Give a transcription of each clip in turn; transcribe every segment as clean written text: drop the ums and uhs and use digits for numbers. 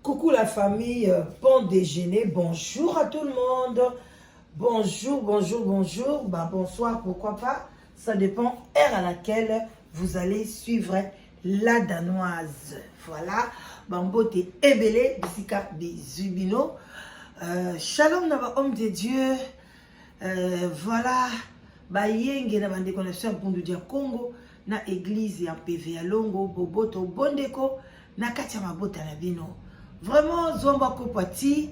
Coucou la famille, bon déjeuner, bonjour à tout le monde. Bonjour, bonjour, bonjour. Bah, bonsoir, pourquoi pas. Ça dépend heure à laquelle vous allez suivre la danoise. Voilà. Bambote ebele, bisika bizui bino. Shalom na ba homme de Dieu. Voilà. Bayenge na bandeko na biso ya Bundu dia Congo na église ya PV ya Longo Boboto Bondeko na kati ya mabota na bino. Vraiment zwa mwa kopo ya ti,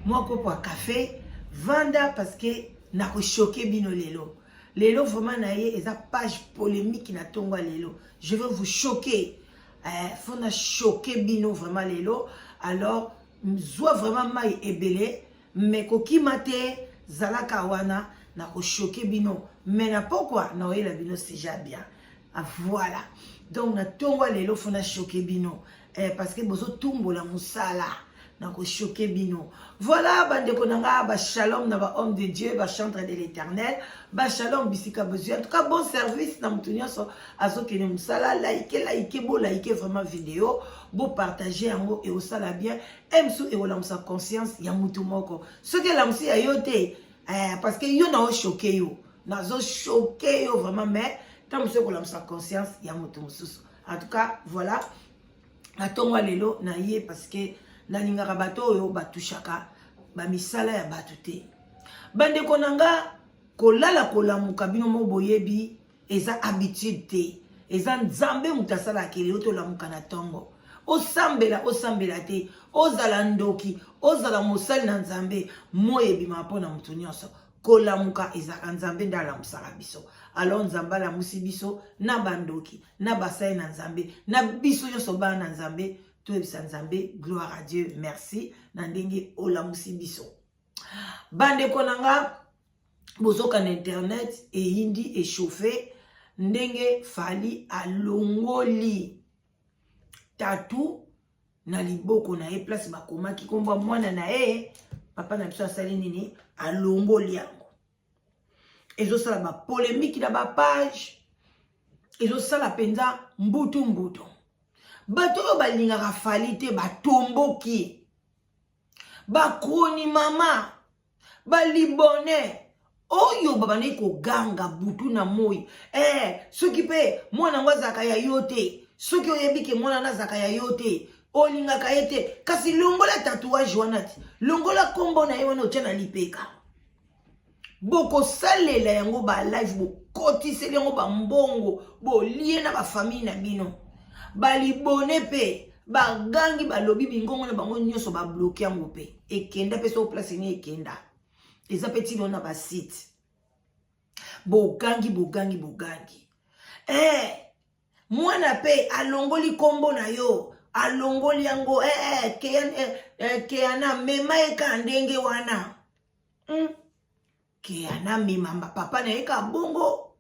mwa kopo ya café, vanda parce que nakochoke bino lelo. Lelo vraiment na ye eza page polémique na tongo ya lelo. Je veux vous choquer. Faut na choquer bino vraiment lelo. Alors zwa vraiment mai ebele mais kokima te, zalaka wana na kochoke bino, mais na pokwa na oyela bino sujet bien. Ah, voilà. Donc na tongo ya lelo faut na choquer bino parce que bozotumbola mosala na kochoke bino. Voilà, bandeko na nga, ba shalom na ba homme de Dieu, ba chantre de l'Éternel, ba shalom bisika bozwi. En tout cas, bon service na motu nyonso azokende mosala. Like, like, bolike vraiment vidéo, bopartage yango, eosala bien. Mosu ekolamusa conscience ya mutu moko. Soki elamusi ya yo te, parce que yo na ochoke yo, nazochoke yo vraiment, mais ntango mosu ekolamusa conscience ya motu mosusu. En tout cas, voilà, na ntongo ya lelo na ye, parce que nalingaka bato oyo batushaka bamisala ya bato te. Bandeko na nga, kolala kolamuka, bino moko boyebi, eza habitude te, eza Nzambe moto asalaka. Lelo tolamuka na ntongo, osambela, osambela te, ozala ndoki, ozala mosali na Nzambe, moi ebimaka mpo na moto nyonso. Kolamuka ezalaka Nzambe nde alamusaka biso. Alors Nzambe alamusi biso na bandoki, na basali na Nzambe, na biso nyonso bana na Nzambe. Toyebisa Nzambe gloire à Dieu, merci na ndenge olamusi biso. Bandeko na nga, bozoka na internet eyindi, echauffe, ndenge Fally alongoli tattoo na liboko na ye, place bakomaki nkombo ya mwana na ye. Papa na biso asali nini? Alongoli yango. Ezosala bapolémique na bapage, ezosala mpenza mbutu mbutu. Bato oyo balingaka Fally te batomboki, bakroni mama balibone oyo babandaki koganga butu na moi. Soki mpe mwana yango azalaka ya yo te, soki oyebi ke mwana wana azalaka ya yo te, olingaka ye te, kasi longola tatouage wana ti, longola nkombo na ye wana otya na lipeka. Bokosalela yango balive, bokotiseli yango bambongo, bolie na bafamille na bino. Balibone mpe bagangi, balobi mingongo na bango nyonso, babloke yango mpe ekenda mpe so place nini ekenda, eza mpe tino na basite. Bogangi, bogangi, bogangi. Mwana mpe alongoli nkombo na yo, alongoli yango. Keana mema ye kaka ndenge wana. Keana mema papa na ye kaka bongo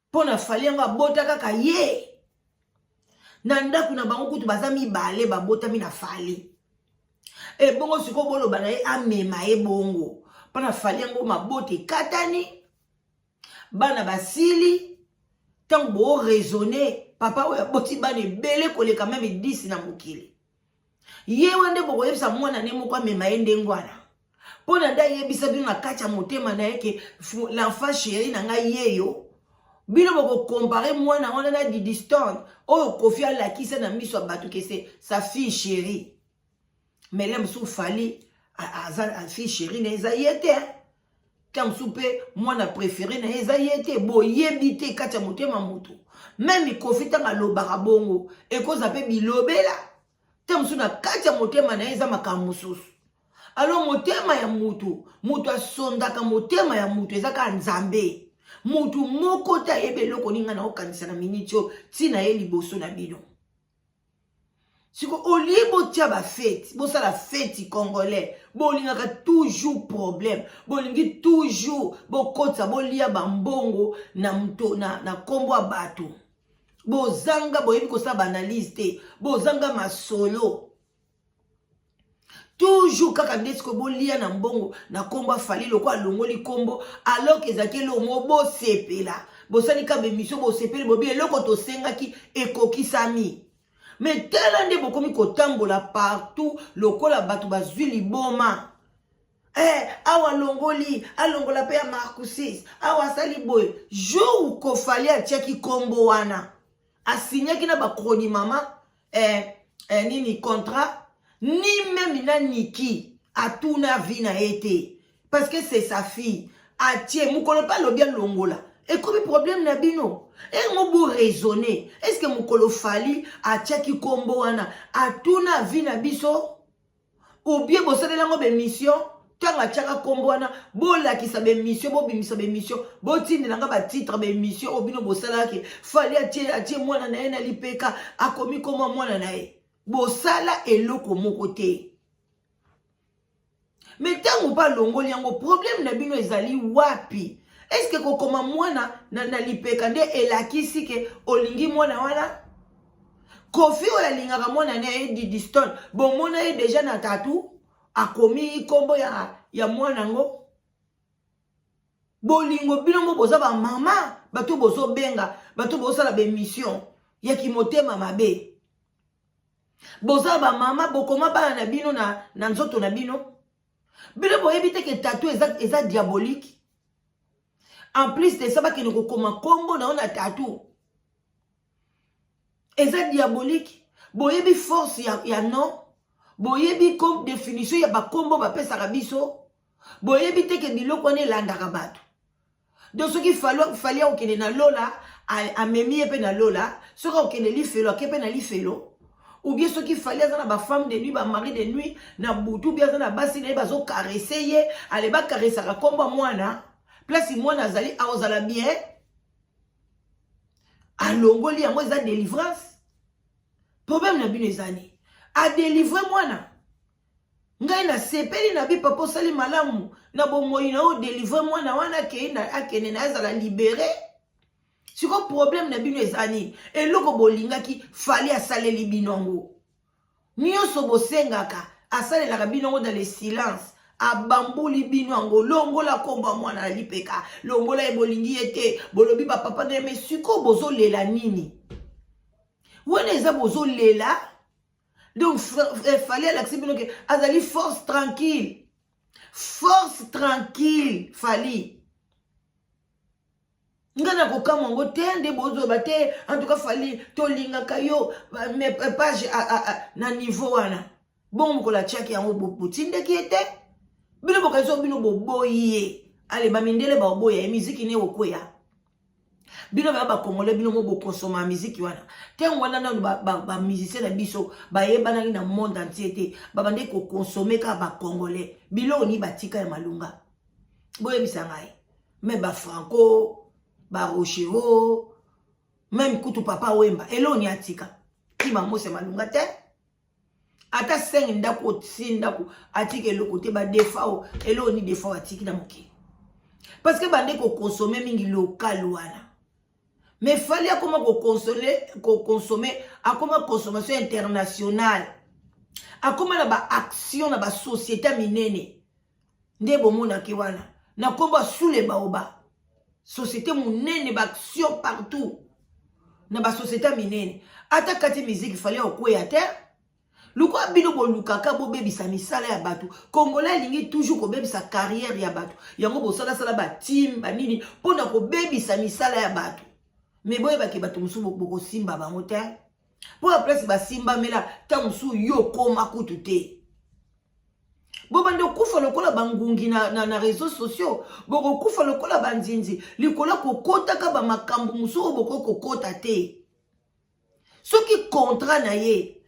mpo na Fally yango abota kaka ye na ndako na bango. Kutu baza mibale babotami na Fally. Ebongo sikoyo boloba na ye amema ye bongo mpo na Fally yango, mabota ekatani, bana basili. Ntango boraisonne, papa oyo aboti bana ebele koleka même 10 na mokili, ye wana nde bokoyebisa mwana ne moko amema ye ndenge wana mpo na nde ayebisa bino na kati ya motema na ye ke l'enfant chéri na ngai yeyo. Bino bokocompare mwana wana na Didi Stone oyo Koffi alakisa na miso ya bato ke c'est sa fille chérie. Mais le mosusu Fally aza fille chérie na eza ye te, ta mosusu mpe mwana préféré na ye eza ye te. Boyebi te kati ya motema motu. Même Koffi, ntango alobaka bongo, ekozwa mpe bilobela te, mosusu na kati ya motema na ye eza makambo mosusu. Alors motema ya mutu, mutu asondaka motema ya mutu, eza kaka Nzambe. Mutu moko te ayebi eloko nini ngai naokanisa na miniti oyo ntina ye liboso na bino. Siko olie botia bafeti, bosala feti congolais, bolingaka toujours problème, bolingi toujours bokotisa, bolia bambongo na nkombo ya bato. Bozanga, boyebi kosala baanalyse te, bozanga masolo, toujours kaka nde sikoyo bolia na mbongo na nkombo a Fally. Lokola alongoli nkombo, alors ke ezalaki eloko moko bosepela, bosali kaka émission, bosepeli, bobi eloko tosengaki ekokisami. Mais tala nde bokomi kotambola partout lokola bato bazwi liboma. Eh, awa alongoli, alongola mpe ya Marcusis, awa asali boye. Jour Kofali atiaki kombo wana, asignaki na bakroni mama eh, eh, nini contrat, ni meme na Niki atuna vie na ye te, parce que c'est sa fille. Atie mokolo mpe alobi alongola, ekomi problème na bino. Engo bo raisonner, est ce que mokolo Fali atiaki kombo wana atuna vie na biso, ou bien bosalela yango bemission? Ntango atiaka kombo wana, bolakisa bemission, bobimisa bemission, botindelanga batitre bemission oyo bino bosalaki. Fali atie, atie mwana na ye na lipeka, akomi kombo mwana na ye. Bosala eloko moko te. Mais ntango mpe alongoli yango, problème na bino ezali wapi? Est-ce kokoma mwana na lipeka nde elakisi ke olingi mwana wana? Kofi oyo alingaka mwana na ye Didi Stone, bomona ye déjà na tattoo, akomi nkombo ya mwana yango. Bolingo bino mo boza bamama, bato bozobenga, bato bozosala baémission ya kimotema mabe, boza bamama, bokoma bana na bino na nzoto na bino. Bino boyebi te ke tattoo eza diabolique? En plus de ça, bakende kokoma nkombo na yo na tattoo, eza diabolique. Boyebi force ya non? Boyebi comme définition ya bakombo bapesaka biso? Boyebi te ke biloko wana elandaka bato? Donc soki Fali akokende na lola, amemi ye mpe na lola. Soki akokende lifelo, ake mpe na lifelo. Ou bien soki Fali aza na bafemme de nuit, bamari de nuit na butu, ou bien aza na basi na ye, bazocaresser ye, ale bakaresaka nkombo ya mwana, place mwana azali akozala bien. Alongoli yango, eza délivrance. Problème na bino eza nini? Adélivrer mwana. Ngai nasepeli na bi papa, osali malamu na bomoi na yo, délivrer mwana wana, akei, akende na ye, azala libéré. Siko problème na bino eza nini? Eloko bolingaki, Fali asaleli bino yango. Nyonso bosengaka, asalelaka bino yango dans le silence. Abambuli bino yango. Longola nkombo ya mwana na lipeka, longola ye, bolingi ye te, bolobi bapapa na ye. Mais sikoyo bozolela nini? Wana eza bozolela. Donc Fali alakisi bino ke azali force tranquille, force tranquille Fali. Ngai na kokamwa yango te nde bozoba te. En tout cas, Fali, tolingaka yo, mais page na niveau wana bongo mokolo atiaki yango, botindaki ye te. Bino bokanisi bino boboyi ye, ale bamindele baoboya ye, miziki ne okweya. Bino baya bacongolais, bino mo bokonsoma miziki wana. Ntango wana nanu bamusicien na biso bayebanaki na monde entier te, babandi kokonsome kaka bacongolais. Biloko nini batika ya malunga? Boyebisa ngai. Mais bafranco, barochero, même kutu Papa Wemba, eloko nini atika? Kima mose malunga te. Ata 5 ndako, osi ndako, atiki eloko te. Badefao, eloko nini Defao atiki na mokili? Parce que bande kokonsome mingi local wana. Mais Fali akoma kokonsome, akoma consommation internationale, akoma na baaction na basociété minene. Nde bomonaki wana na nkombo asule baoba société monene, baaction partout na basociété minene. Ata kati miziki, Fali okweya te. Lukwa bino bolukaka bobebisa misala ya bato. Congolais alingi toujours kobebisa carrière ya bato. Yango bosalasala batime banini mpona kobebisa misala ya bato. Mais boyebaki, bato mosusu bokosimba bango te, mpo ya place basimbamela, ntango mosusu yo okóma kutu te. Bobanda okufa lokola bangungi na réseaux sociaux, bokokufa lokola banzinzi likolo kokotaka bamakambo mosusu oyo bokoki kokota te. Soki contrat na ye,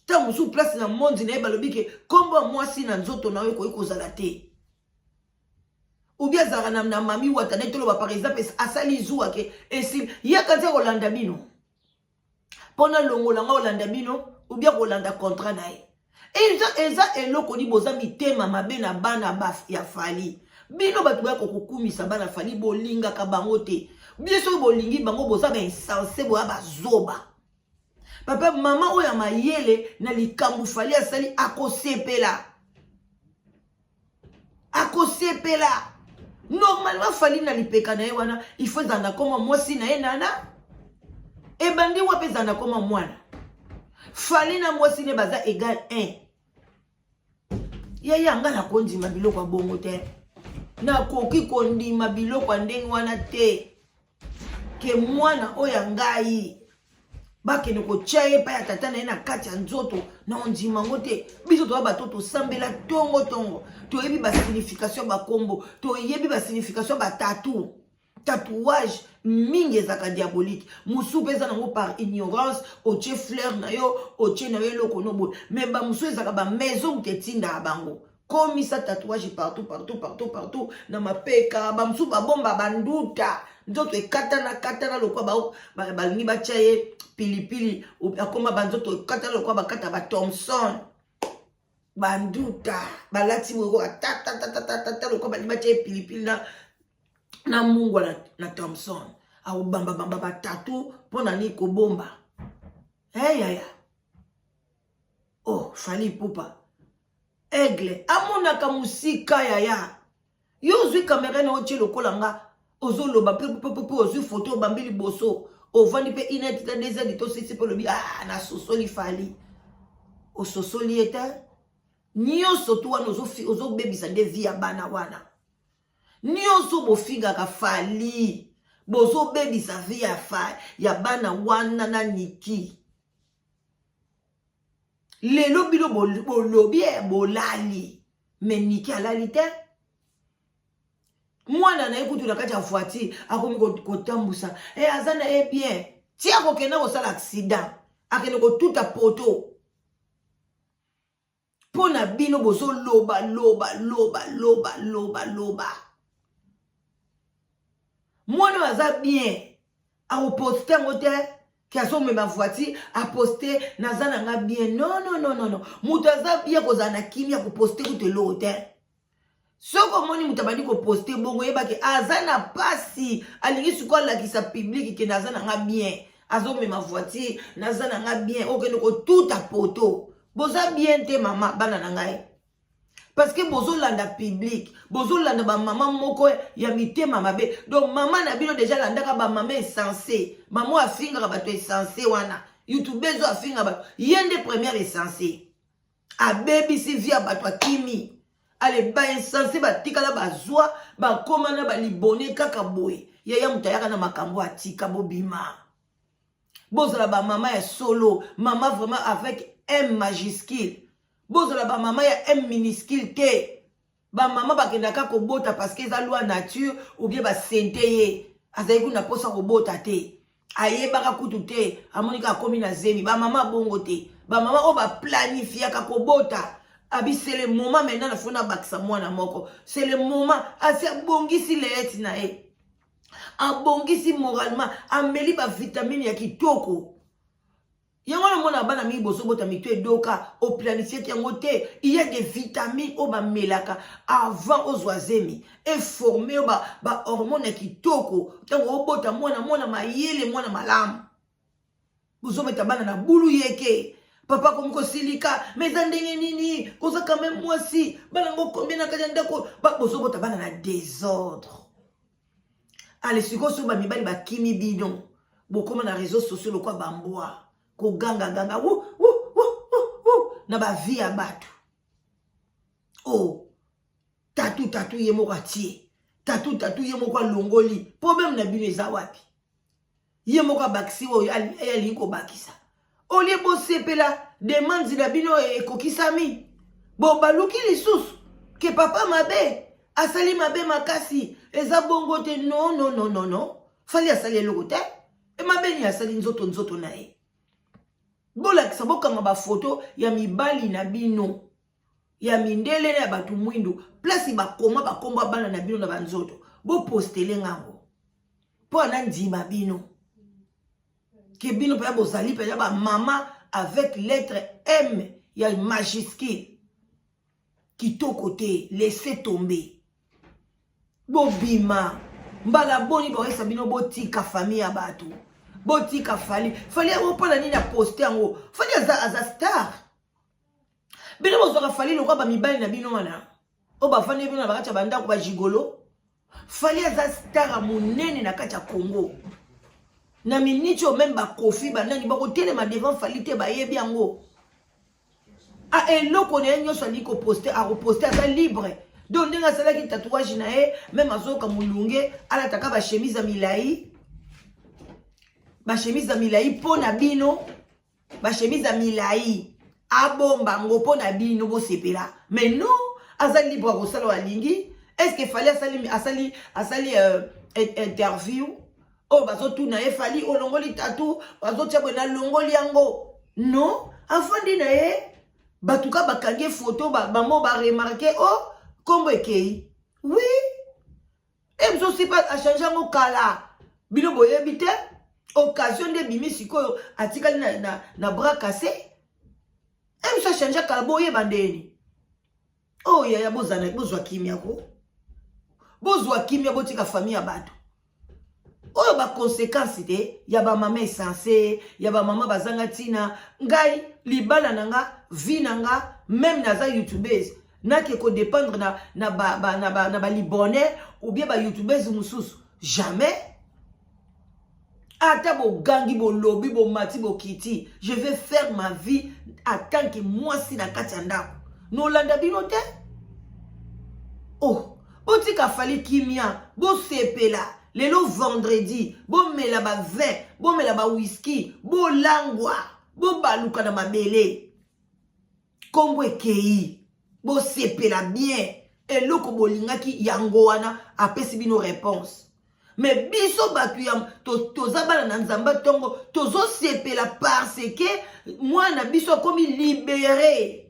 ntango mosusu place na monde na ye, balobi ke nkombo ya mwasi na nzoto na yo ekoki kozala te, ou bien azalaka na mami wata na toloba par exemple, asali zuwa ke esili, yaka ntia kolanda bino mpo nalongola nga, olanda bino ou bien kolanda contrat na ye. Eza eloko nini? Boza mitema mabe na bana ya Fali. Bino bato baya kokokumisa bana Fali, bolingaka bango te. Bino soki bolingi bango, boza bainsensé, boya bazoba. Papa, mama oyo ya mayele na likambo Fali asali, akosepela, akosepela. Normalement, Fali na lipeka na ye wana, il faut ezala na koma mwasi na ye nana. Ebandi wapi ezala na koma mwana? Fally na mwasi ne baza egal 1. Yaya, nga nakondima biloko ya bongo te, nakoki kondima biloko ya ndenge wana te, ke mwana oyo ya ngai bakende kotya ye epai ya tata na ye na kati ya nzoto. Na ondima yango te. Biso toya bato tosambela ntongo ntongo, toyebi basignification ya bakombo, toyebi basignification ya batattoo. Tatouage mingi ezalaka diabolique, mosusu mpe eza nango par ignorance, otie fleur na yo, otie na yo eloko no boye, mais bamosusu ezalaka bamaison moto etindaka bango komisa tatouage partout, partout, partout, partout na mapeka. Bamosusu babomba banduta, nzoto ekatana katana lokwa balingi batya ye pilipili, akoma banzoto ekatana lokwa bakata bathomson. Banduta balati boye koka tatatatata lokwa balingi batya ye pilipili na mungwa na thomson, akobambabamba batattoo mpo na nini? Kobomba. Hey, yaya, oh, Fally Ipupa aigle amonaka mosika. Yaya, yo ozwi kamera na otie lokola nga ozoloba mpe ozwi foto, obambi liboso, ovandi mpe inete ta dezadi tosisi mpe olobi: "Ah, nasosoli Fally." Ososoli ye te. Nyonso to wana ozobebisa nde vie ya bana wana nyonso. Bofingaka Fally, bozobebisa vie ya bana wana na Niki. Lelo bino bolobi, bolali, mais Niki alali te. Mwana na ye kutu na kati ya voiture akomi kotambusa, e aza na ye bien ti akokenda kosala accident, akende kotuta poto. Mpo na bino bozoloba loba loba loba loba loba, mwana oyo aza bien, akoposte yango te ke azomema voiture, aposte: "Naza na nga bien." Non, non, non, non, non. Moto aza bien kozala na kimia, koposte kutu eloko te. Soki omoni moto abandi koposte bongo, oyebaki aza na pasi, alingi sikoyo alakisa public ke naza na nga bien, azomema voiture, naza na nga bien. Okende kotuta poto, boza bien te. Mama, bana na ngai, parce que bozolanda public, bozolanda bamama moko ya mitema mabe. Donc mama na bino deja alandaka bamama insensé, mama oyo afingaka bato, insensé wana, youtubeuse oyo afingaka bato, ye nde première insensé, abebisi vie ya bato, akimi. Ale, bainsensé batikala, bazwa, bakóma na balibone kaka boye. Yaya, moto ayaka na makambo, atika. Bobima, bozala bamama ya solo, mama vraiment avec M majuscule. Bozala bamama ya M minuscule te. Bamama bakendaka kobota parce que eza loi nature, ou bien basente ye azali kuna mposa kobota te, ayebaka kutu te, amoni kaka akomi na zemi. Bamama bongo te. Bamama oyo baplanifiaka kobota, abi: "C'est le moment maintenant, nafo nabakisa mwana moko, c'est le moment." Asi abongisi leyeti na ye, abongisi moralement, ameli bavitamine ya kitoko. Yango wana mona bana mingi bozobota mito edoka, oplanifiaki yango te. Il y a des vitamines oyo bamelaka avant ozwa zemi, eforme oyo bahormone ya kitoko, ntango obota mwana, mwana mayele, mwana malamu. Bozobeta bana na bulu yeke, papa komi kosilika, mais eza ndenge nini koza quand même mwasi, bana ngo combien na kati ya ndako? Bozobota bana na désordre. Ale, sikoyo soki bamibali bakimi bino, bokóma na réseau sociaux lokwa bambwa, kogangaganga wu wu wu wu na bavie ya bato. O tattoo, tattoo ye moko atie tattoo, tattoo ye moko alongoli. Problème na bino eza wapi? Ye moko abakisi oyo alingi kobakisa. Olie bosepela, demande na bino ekokisami, bo baluki lisusu ke papa mabe asali mabe makasi, eza bongo te. Non, non, non, non, non. Fally asali eloko te, emabe nini asali? Nzoto, nzoto na ye. Bolakisa, bokanga bafoto ya mibali na bino ya mindele na ya bato mwindu, place bakoma bakomba bana na bino na banzoto, bopostele ngango mpo ana ndima bino ke bino mpenza bozali mpenza bamama avec lettre M ya majuscule. Kitoko te, laisse tomber. Bobima mbala boni, baoyesa bino botika famille ya bato, botika Fally. Fally yango mpona nini aposte yango? Fally aza star. Bino bozwaka Fally lokwa bamibali na bino wana oyo bafandi bino na bakati ya bandako, bagigolo. Fally aza star ya monene na kati ya Congo. Na minute oyo meme bakofi banani bakotelema devant Fally te, bayebi yango. A eloko na ye nyonso alingi koposte, akoposte, aza libre. Donc ndenge asalaki tatouage na ye, meme azoyoka molunge, alataka bachemise ya milai, bachemise ya milai mpo na bino, bachemise ya milai abomba yango mpo na bino bosepela. Mais non, aza libre akosala oyo alingi. Est ce que Fally asali interview oyo bazotuna ye: "Fally, olongoli tattoo, bazotia boye, nalongoli yango"? Non, afandi na ye, bato ka bakangi ye photo, bango baremarquer o oh, nkombo ekei. Oui, e mosusu mpe achange yango kala, bino boyebi te. Occasion nde ebimi sikoyo, atikali na bras cassé. E mosusu achange kala, boyeba ndeni oyo. Oh, yaya, bozana, bozwa kimia ko, bozwa kimia, botika famille ya bato oyo. Baconséquence te ya bamama esense ya bamama bazanga ntina. Ngai libala na nga, vie na nga, même naza youtubeuse, nake kodépendre na balibonais ba, ba ou bien bayoutubeuse mosusu, jamais. Ata bogangi, bolobi, bomati, bokiti, je vais faire ma vie en tant que mwasi na kati ya ndako. Nolanda bino te. Oh, botika Fally kimia, bosepela. Lelo vendredi, bomela bavin, bomela bawhisky, bolangwa, bobaluka na mabele. Nkombo ekei, bosepela bien. Eloko bolingaki yango wana, apesi bino réponse. Mais biso bato ya toza bana na Nzambe ntongo, tozosepela parce que mwana biso akomi libéré.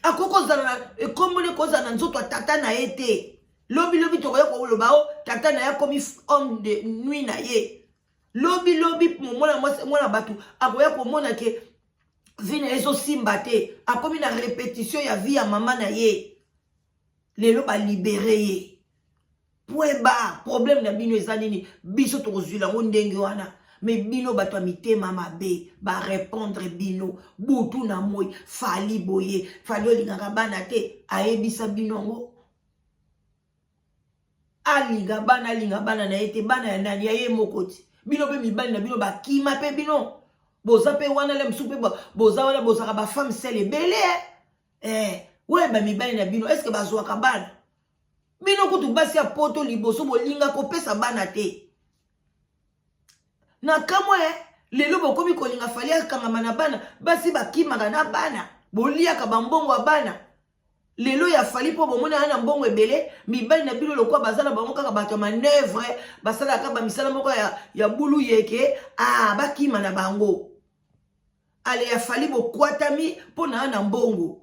Akoki kozala na ekomboli, kozala na nzoto ya tata na ye te. Lobilobi tokoya koloba o tata na ye akomi homme de nuit na ye. Lobilobi mwana mwana bato akoya komona ke vie na ye ezosimba te, akomi na répétition ya vie ya mama na ye. Lelo balibérer ye, point barre. Problème na bino eza nini? Biso tokozwila yango ndenge wana. Mais bino bato ya mitema mabe, barépondre bino butu na moi: "Fally boye, Fally olingaka bana te." Ayebisa bino yango, alinga bana, alinga bana na ye te. Bana ya nani? Ya ye moko ti. Bino mpe mibali na bino bakima mpe bino boza mpe wana le mosusu mpe boza wana, bozalaka bafemme seules ebele. Eh, oyeba mibali na bino, est-ce bazwaka bana? Bino kutu basi ya Poto liboso bolinga kopesa bana te. Na kamwe lelo bokomi kolinga Fally akangama na bana. Basi bakimaka na bana, boliaka bambongo ya bana. Lelo ya Fally, mpo bomoni aya na mbongo ebele, mibali na bino lokwa baza na bango kaka bato ya manœuvre, basalaka bamisala moko ya bulu yeke. Ah, bakima na bango. Ale ya Fally bokwatami mpo na ya na mbongo.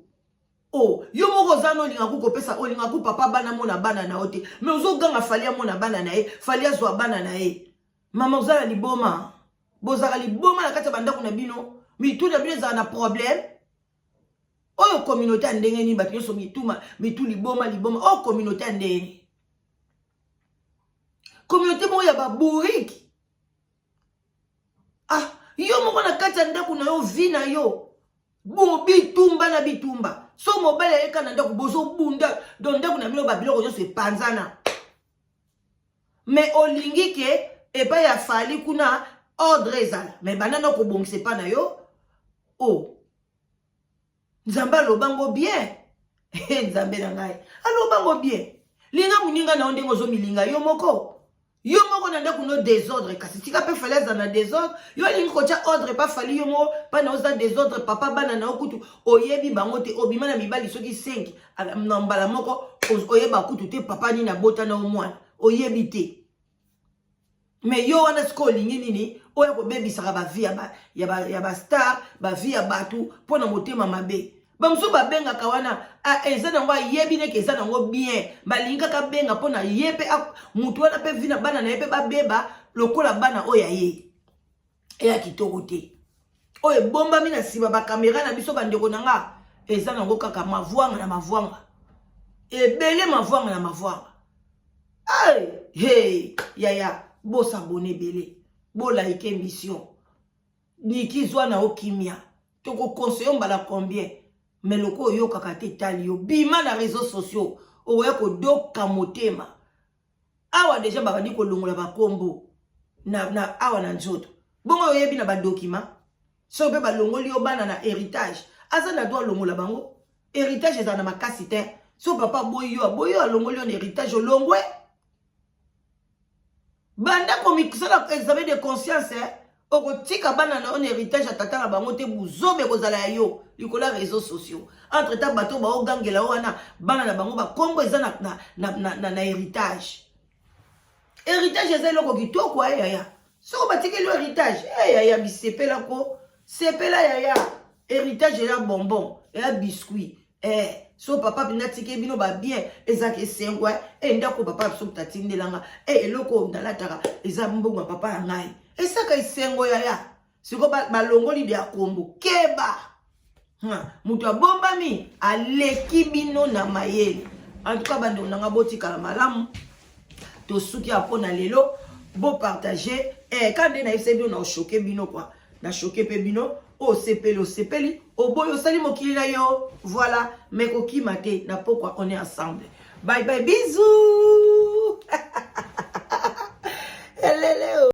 O oh, yo moko oza na olinga ku kopesa, olinga ku papa bana mona bana na yo te, mais ozoganga Fally amona bana na ye, Fally azwa bana na ye. Mama, oza na liboma. Bozalaka liboma na kati ya bandako na bino, mitu na bino ezala na problème. Oyo communauté ya ndenge nini? Bato nyonso mituma mitu liboma liboma. Oyo communauté ya ndenge nini? Communauté moko ya babourriques. Ah, yo moko na kati ya ndako na yo, vie na yo bongo bitumba na bitumba. So mobali ayeka na ndako, bozobunda. Donc ndako na bino babiloko nyonso epanzana, mais olingi ke epai ya Fally kuna ordre ezala. Mais banda na kobongisa epai na yo. O oh. Nzambe alobango bien, Nzambe na ngai alobango bien: linga moninga na yo ndenge ozomilinga yo moko. Yo moko na ndako no désordre, kasi tika mpe Fally aza na désordre. Yo alingi kotia ordre pa Fally, yo moko mpa na oza désordre. Papa bana na yo kutu oyebi bango te. Obima na mibali soki 5 na mbala moko, oyeba kutu te papa nini abota na yo mwana, oyebi te. Mais yo wana sikoyo olingi nini? Oyo kobebisaka bavie ya bastar, bavie ya bato mpo na motema mabe. Bamosusu babengaka wana, eza nango ayebi neke eza nango bien, balingi kaka benga mpo na ye mpe motu wana mpe vie na bana na ye mpe babeba lokola bana oyo aye eya kitoko te. Oyo ebombami na nsima bakamera na biso, bandeko na nga, eza nango kaka mavwanga na mavwanga ebele, mavwanga na mavwanga. Hey, hey, yaya, bosabonner ebele, bolike émission. Niki, zwa na yo kimia. Tokoconseiller mbala combien? Mais loko oyokaka te, etali yo. Bima na réseaux sociaux, okoya kodoka motema. Awa déjà babandi kolongola bakombo. na, na awa na nzoto. Bongo oyebi na badokima, soki mpe balongoli yo bana na héritage, aza na droit alongola bango. Héritage ezala na makasi te. So papa aboyi yo, aboyi yo, alongoli yo na héritage, olongwe. Banda komisala examen de conscience, eh? Okotika bana na yo na héritage ya tata na bango te. Buzobe ekozala ya yo likolo ya réseaux sociaux. Entre temps, bato baogangela yo wana, bana na bango bakombo eza na, na, na, na, na, na héritage. Héritage eza eloko kitoko, aye yaya. Soko batikeli yo héritage, e yaya, bisepela ko sepela, yaya. Héritage eya bonbon, eya biscuit, eh. So papa mpenza atiki bino babien, ezalaka esengo. E ndako papa biso moto atindelanga, e eloko oyo nalataka eza mbongo ya papa ya ngai, esaka esengo, yaya. Sikoyo balongoli bya kombo. Keba, moto abombami aleki bino na mayele. En tout cas, bandeko na nga, botikala malamu. Tosuki ya mpo na lelo. Bopartage, eh, ka nde nayebisa bino, na ochoquer bino kua, na choquer mpe bino. Osepeli, osepeli, oboyi, osali mokili na yo. Voilà, mais kokima te na pokwa, on est ensemble. Bye bye, bisous.